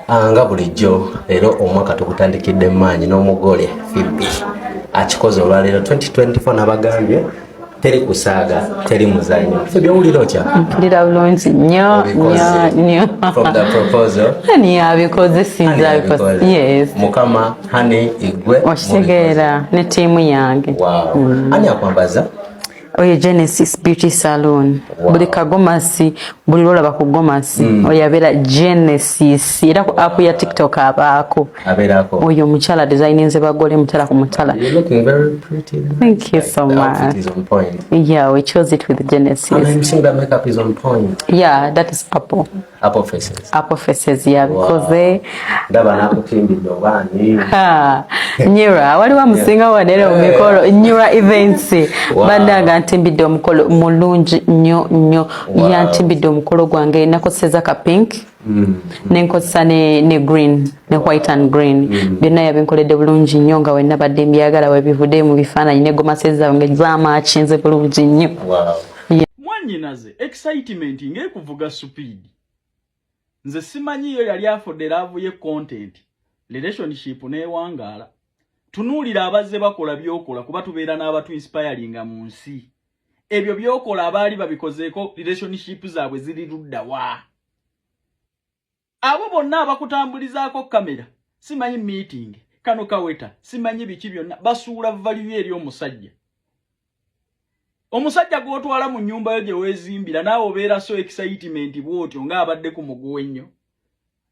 Ah, nga bulijjo leero omwaka tugutandikidde maanyi n'omugole Phoebe akikoze olwaleero 2024. Nabagambye teri kusaaga, teri muzanyo. Phoebe, owulira otya? Mpulira bulungi nnyo nnyo nnyo. From the proposal. Ani abikoze? Sinza abikoze, yes. Mukama hani igwe. Okitegeera, ne ttiimu yange. Wow. Ani akwambaza? Oyo Genesis Beauty Salon. Buli kagomasi, buli lwolaba ku gomasi, oyo abeera Genesis. Era ku app ya TikTok abaako. Abeerako. Oyo omukyala designinze bagole mutala ku mutala. You're looking very pretty. Thank you so The outfit much. is on point. Yeah, we chose it with Genesis. And I'm seeing that makeup is on point. Yeah, that is Apple. Apple Faces. Apple Faces yabikoze. Ndaba nakutimbidde obaani. Ha, Nyira waliwo amusinga wanere mu mikolo, Nyira Events. Bannange, ntimbidde omukolo mulungi nnyo nnyo. Yantimbidde omukolo gwange, nakozeseza ka pink, nenkozesa ne green, ne white and green. Byonna yabinkoledde bulungi nnyo nga wenna badde mbyagala webivudde mu bifaananyi ne gomasi zange zamakinze bulungi nnyo. Mwannyinaze, excitement ng'ekuvuga speed. Nze simanyiyo yali afudde love ye content, relationship n'ewangaala. Tunuulira abazze bakola by'okola, kuba tubeera n'abatu inspiringa mu nsi. Ebyo by'okola abaali babikozeeko, relationship zaabwe ziri ludda wa? Abo bonna abakutambulizaako kamera, simanyi meeting, kano kaweta, simanyi biki byonna, basuula value eri omusajja. Omusajja gw'otwala mu nnyumba yo gye weezimbira, naawe obeera so excitement bw'otyo ng'abadde ku muguwa ennyo.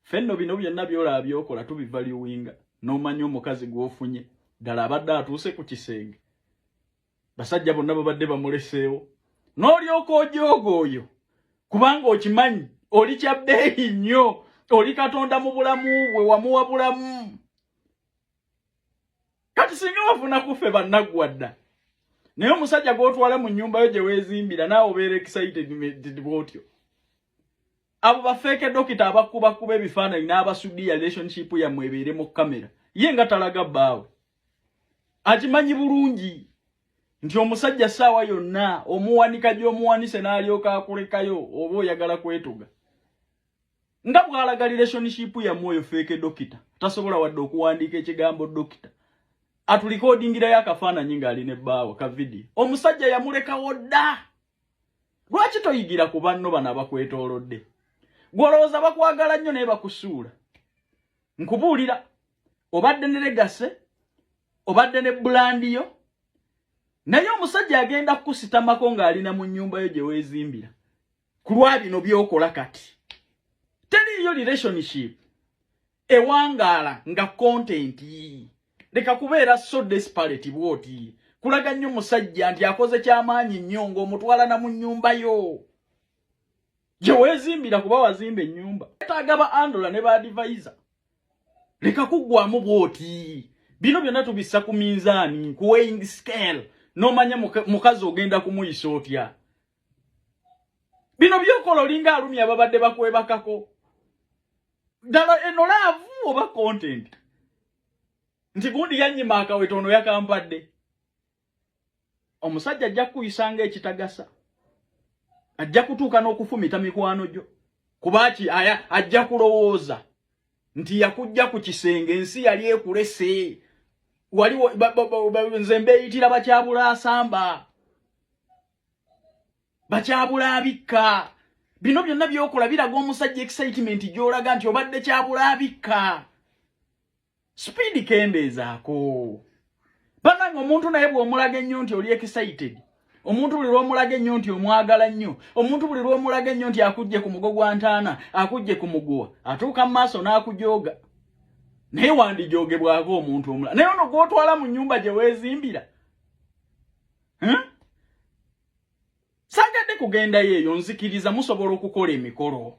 Fenno bino byonna by'olaba by'okola tubivaluinga, n'omanya omukazi gw'ofunye ddala abadde atuuse ku kisenge, basajja bonna babadde bamuleseewo, n'olyoka ojooga oyo, kubanga okimanyi oli kya bbeeyi nnyo, oli Katonda mu bulamu bwe, wamuwa bulamu. Kati singa wafuna kuffe bannaggwa dda, naye omusajja gw'otwala mu nnyumba yo gye weezimbira, naawe obeera excited bw'otyo. Abo ba fake dokita abakubakuba ebifaananyi n'abasudiya relationship yammwe ebeere mu kamera, ye nga talaga bbaawe. Akimanyi bulungi nti omusajja ssaawa yonna omuwanika gy'omuwanise n'alyoka akulekayo, oba oyagala kwetuga nga bw'alaga relationship yammwe. Oyo fake dokita tasobola wadde okuwandiika ekigambo dokita. Atulikodingirayo akafaananyi ng'alina ebbaawa ka vidiyo, omusajja yamulekawo dda. Lwaki toyigira ku banno bano abakwetoolodde? Gw'olowooza bakwagala nnyo naye bakusuula. Nkubuulira, obadde ne legacy, obadde ne brand yo, naye omusajja agenda kukusitamako ng'alina mu nnyumba yo gye weezimbira ku lwa bino by'okola. Kati teriiyo relationship ewangaala nga content. Leka kubeera so desperate bw'oti kulaga nnyo musajja nti akoze kyamaanyi nnyo ng'omutwala na mu nnyumba yo gye weezimbira, kuba wazimba ennyumba etaaga ba andola ne ba advisor. Leka kuggwamu bw'oti. Bino byonna tubissa ku minzaani, ku weighing scale, n'omanya mukazi ogenda kumuyisa otya. Bino byokola olinga alumya ababadde bakwebakako. Ddala eno love oba content? Nti gundi yannyima akaweta, ono yakampadde. Omusajja ajja kukuyisanga ekitagasa, ajja kutuuka n'okufumita mikwano gyo. Kubaki? Aya ajja kulowooza nti yakujja ku kisenge, ensi yali ekulese. Waliwo nze mbeeyitira bakyabula asamba, bakyabula abikka. Bino byonna byokola biraga omusajja excitement gy'olaga nti obadde kyabula abikka. Speed kendeezaako, bannange. Omuntu naye bw'omulaga ennyo nti oli excited, omuntu buli lw'omulaga ennyo nti omwagala nnyo, omuntu buli lw'omulaga ennyo nti akujje ku mugo gwa ntaana, akujje ku muguwa, atuuka mu maaso n'akujooga. Naye wandijoogebwako omuntu omulala, naye ono gw'otwala mu nnyumba gye weezimbira, Saagadde kugendayo eyo. Nzikiriza musobola okukola emikolo,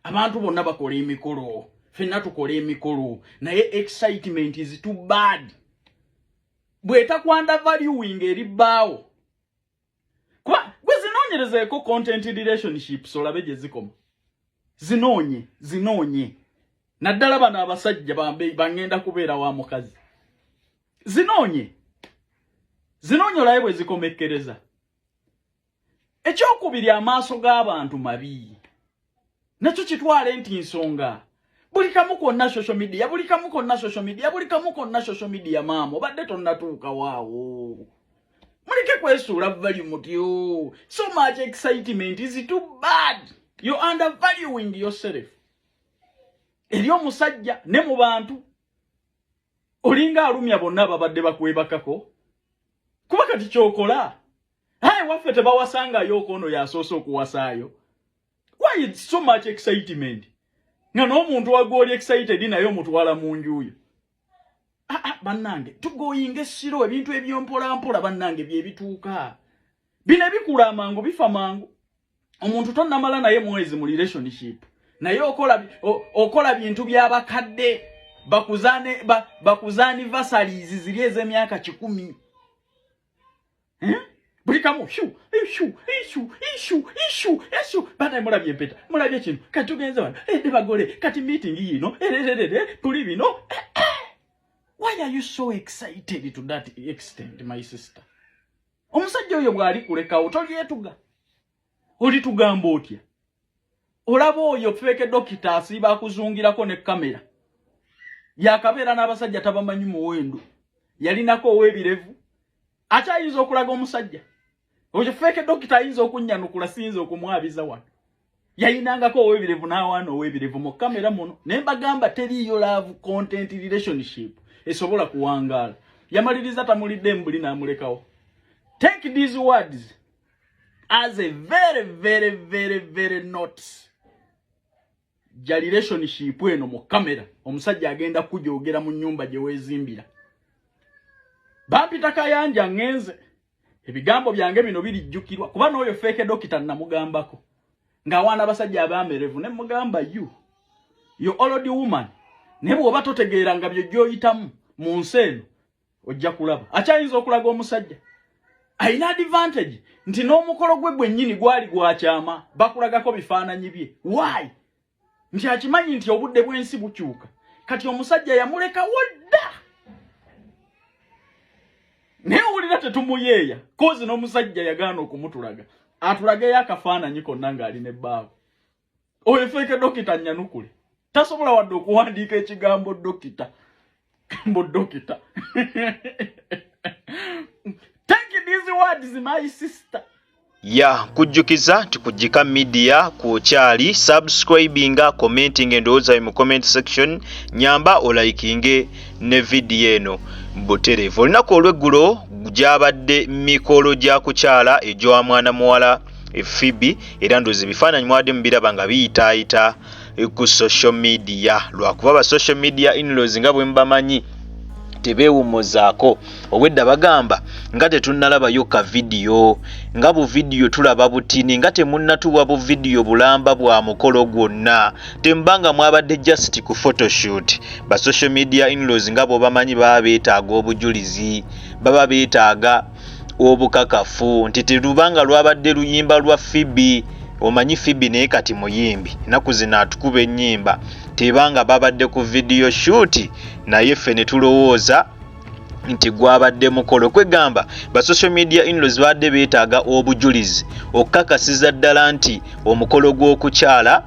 abantu bonna bakola emikolo, ffenna tukola emikolo, naye excitement is too bad bw'etakwanda valuing eri bbaawo. Kuba gwe zinoonyerezeeko content relationships olabe gye zikoma. Zinoonye, zinoonye, naddala bano abasajja bangenda kubeera wa mukazi. Zinoonye, zinoonye olabe bwe zikomekkereza. Ekyokubiri, amaaso g'abantu mabi, nakyo kitwale nti nsonga. Buli kamu konna social media, buli kamu konna social media, buli kamu konna social media. Maama, obadde tonnatuuka waawo. Muleke kwesuula value mutyo. So much excitement is too bad. You undervaluing yourself eri omusajja ne mu bantu. Olinga alumya bonna babadde bakwebakako, kuba kati kyokola hayi waffe tebawasangayo okwono yasoose okuwasaayo. Why it's so much excitement nga n'omuntu wagwoli excited naye omutwala mu njuyo? Ah, ah, bannange, tugoyinga essiro. Ebintu ebyompolampola, bannange, byebituuka. Bino ebikula amangu bifa mangu. Omuntu tonnamala naye mwezi mu relationship, naye okola, okola bintu by'abakadde bakuzane bakuza anniversaries ziri ez'emyaka 100. Eh? Buli kamu shu shu shu shu shu shu. Bana, mulabye empeta, mulabye kino, kati tugenze wano ede bagole, kati meeting yino ererere tuli bino. Why are you so excited to that extent, my sister? Omusajja oyo bw'ali kulekawo, tolyetuga, olitugamba otya? Olaba oyo fake dokita asiiba akuzungirako ne kamera, yakabeera n'abasajja tabamanyi muwendo. Yalinako ow'ebirevu, akyayinza okulaga omusajja oyo fake dokita. Ayinza okunnyanukula, siyinza okumwabiza wano. Yayinangako ow'ebirevu n'awaana ow'ebirevu mu kamera muno. Naye mbagamba, teriiyo love content relationship esobola kuwangaala. Yamaliriza tamulidde embuli n'amulekawo. Take these words as a very very very very notes ja relationship eno mu kamera. Omusajja agenda kujogera mu nyumba gye weezimbira. Bampita Kayanja, ŋŋenze. Ebigambo byange bino birijjukirwa, kuba n'oyo fake dokita namugambako ng'awaana abasajja abamerevu, ne mugamba, You old woman, naye bw'oba totegeera nga byo gy'oyitamu mu nsi eno, ojja kulaba." Akyayinza okulaga omusajja alina advantage nti n'omukolo gwe gwennyini gwali gwakyama, bakulagako bifaananyi bye. Why? Nti akimanyi nti obudde bw'ensi bukyuka. Kati omusajja yamulekawo dda, naye owulira tetumuyeeya kozi n'omusajja yagaana okumutulaga, atulageyo akafaananyi konna ng'alina ebbaawo. Oyo fake dokita nyanukule, tasobola wadde okuwandiika ekigambo dokita mbu dokita. Take these words, my sister. Ya kujjukiza nti kugika media kukyali subscribinga, commenting endowooza mu comment section, nyamba olikinge ne vidiyo eno butereevu. Olunaku olw'eggulo gyabadde mikolo gya kukyala egy'owa mwana muwala Phoebe, era ndowooza ebifaananyi mwadde mubiraba nga biyitaayita ku social media, lwakuba ba social media inlaws nga bwe mubamanyi tebeewummuzaako. Obwedda bagamba nga tetunnalabayo ka vidiyo, nga buvidiyo tulaba butini, nga temunnatuwa buvidiyo bulamba bwa mukolo gwonna, temuba nga mwabadde just ku photoshoot. Ba social media inlaws nga bw'obamanyi baba beetaaga obujulizi, baba beetaaga obukakafu nti terubanga lwabadde luyimba lwa Phoebe. Omanyi Phoebe naye kati muyimbi, ennaku zino atukuba ennyimba. Tebanga babadde ku video shoot, naye ffe ne tulowooza nti gwabadde mukolo. Kwegamba ba social media inlaws babadde beetaaga obujulizi okukakasiza ddala nti omukolo gw'okukyala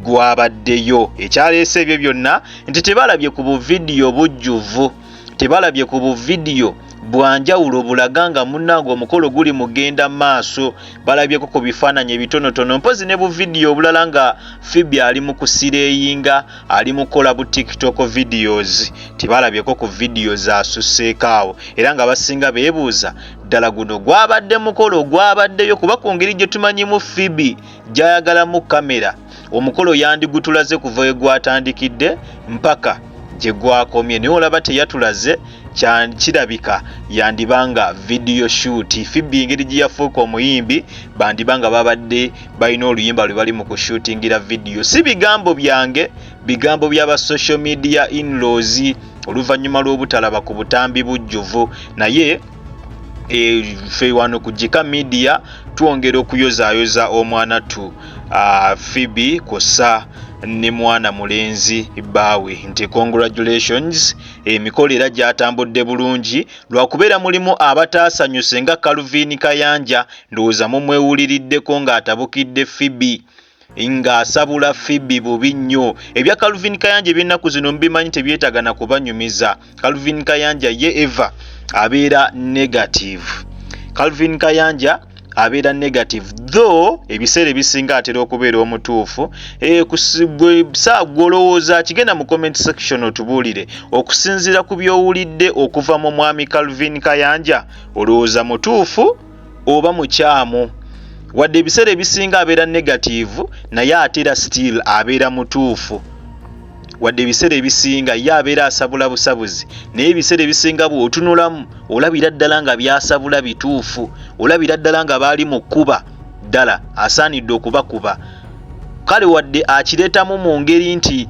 gwabaddeyo. Ekyaleese ebyo byonna nti tebalabye ku buvidiyo bujjuvu, tebalabye ku buvidiyo bwanjawulo bulaga nga munnange omukolo guli mugenda maaso. Balabyeko ku bifaananyi ebitonotono, mpozi ne buvidiyo obulala nga Phoebe ali mu kusireyinga, ali mu kukola bu TikTok videos. Tebalabyeko ku vidiyo zasusseeko awo, era nga basinga beebuuza ddala guno gwabadde mukolo gwabaddeyo, kuba ku ngeri gye tumanyimu Phoebe gy'ayagalamu kamera, omukolo yandigutulaze kuva we gwatandikidde mpaka gye gwakomye. Naye olaba teyatulaze, kirabika yandibanga video shoot. Phoebe engeri gye yafuuka omuyimbi, bandibanga babadde balina oluyimba lwe bali mu kushootingira vidiyo. Si bigambo byange, bigambo by'aba social media inlaws oluvannyuma lw'obutalaba ku butambi bujjuvu. Naye ffe wano ku Gika Media twongera okuyozaayoza omwana tu Phoebe kw'ossa ne mwana mulenzi bbaawe nti congratulations. Emikolo era gyatambudde bulungi, lwakubeera mulimu abataasanyuse nga Calvin Kayanja. Ndowooza mumwewuliriddeko ng'atabukidde Phoebe. Ng'asabula Phoebe bubi nnyo. Ebya Calvin Kayanja eby'ennaku zino mbimanyi tebyetaaga na kubanyumiza. Calvin Kayanja ye eva abeera negative. Calvin Kayanja abeera negative though ebiseera ebisinga atera okubeera omutuufu. E, saa gw'olowooza kigenda mu comment section otubuulire okusinziira ku by'owulidde okuva mu mwami Calvin Kayanja, olowooza mutuufu oba mukyamu? Wadde ebiseera ebisinga abeera negative, naye ate era still abeera mutuufu. Wadde ebiseera ebisinga ye abeera asabula busabuzi, naye ebiseera ebisinga bw'otunulamu olabira ddala nga byasabula bituufu, olabira ddala nga baali mu kkuba ddala asaanidde okubakuba. Kale wadde akireetamu mu ngeri nti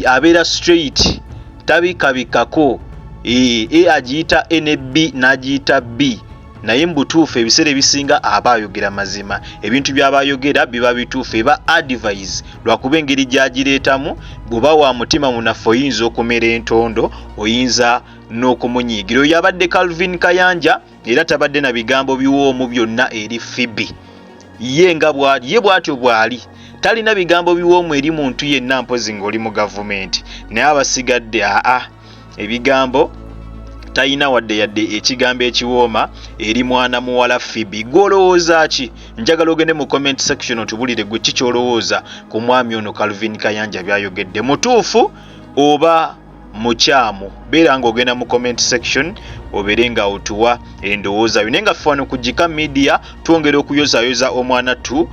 abeera straight, tabikabikako, e agiyita A ne B n'agiyita B, naye mu butuufu ebiseera ebisinga aba ayogera mazima. Ebintu by'aba ayogera biba bituufu, eba advise, lwakuba engeri gy'agireetamu bw'oba wa mutima munafu oyinza okumera entondo, oyinza n'okumunyiigira. Oyo abadde Calvin Kayanja, era tabadde na bigambo biwoomu byonna eri Phoebe. Ye nga bw'ali, ye bw'atyo bw'ali, talina bigambo biwoomu eri muntu yenna, mpozi ng'oli mu gavumenti, naye abasigadde aa ebigambo talina wadde yadde ekigambo ekiwooma eri mwana muwala Phoebe. Gw'olowooza ki? Njagala ogende mu comment section otubulire gwe ki ky'olowooza ku mwami ono Calvin Kayanja byayogedde, mutuufu oba mukyamu? Beera ng'ogenda mu comment section obeere nga otuwa endowooza yo. Naye nga ffe wano ku Gika Media twongera okuyozayoza omwana tu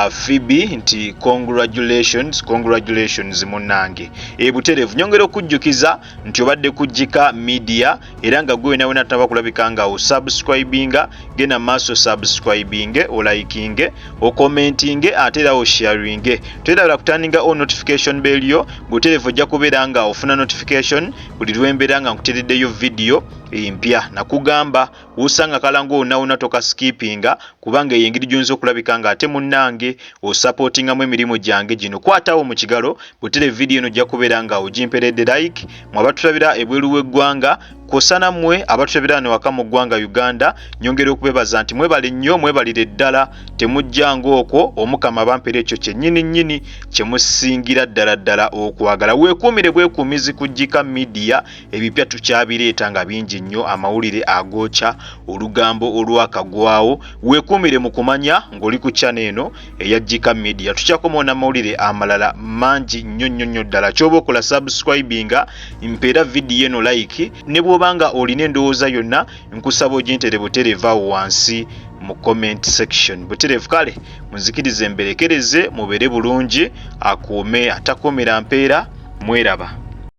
Phoebe nti congratulations, congratulations munnange. Ebutereevu nyongera okujjukiza nti obadde ku Gika Media, era nga gwe wena wena tunaba kulabika nga osubscribinga, genda maaso subscribinge, olikinge, okommentinge, ate era osharinge. Twerabira kuturninga on notification bell yo. Butereevu ojja kubeera nga ofuna notification buli lwembeera nga nkutereddeyo vidiyo empya. Nakugamba wosanga kalango wonna wonna tokaskipinga, kubanga eyo engeri gy'oyinza okulabika nga ate munnange osupportingamu emirimu gyange gino. Kwatawo mu kigalo butere vidiyo eno, ojja kubeera nga ogimperedde like. Mwe abatulabira ebweru w'eggwanga kwossa nammwe abatulabira wano waka mu ggwanga Uganda, nyongera okubebaza nti mwebale nnyo, mwebalire ddala, temujjanga okwo. Omukama bampeera ekyo kyennyini nnyini kye musingira ddala ddala okwagala. Weekuumire bwekuumizi ku Gika Media, ebipya tukyabireeta nga bingi nnyo, amawulire agookya, olugambo olwakagwawo. Weekuumire mu kumanya ng'oli ku channel eno eya Gika Media. Tukyakomawo n'amawulire amalala mangi nnyo nnyo nnyo ddala. Kyoba okola, subscribinga, mpeera vidiyo eno like, ne bw'oba nga olina endowooza yonna nkusaba ogintere butereevu awo wansi mu comment section butereevu. Kale munzikirize mberekereze, mubeere bulungi, akuume atakuumira mpeera. Mweraba.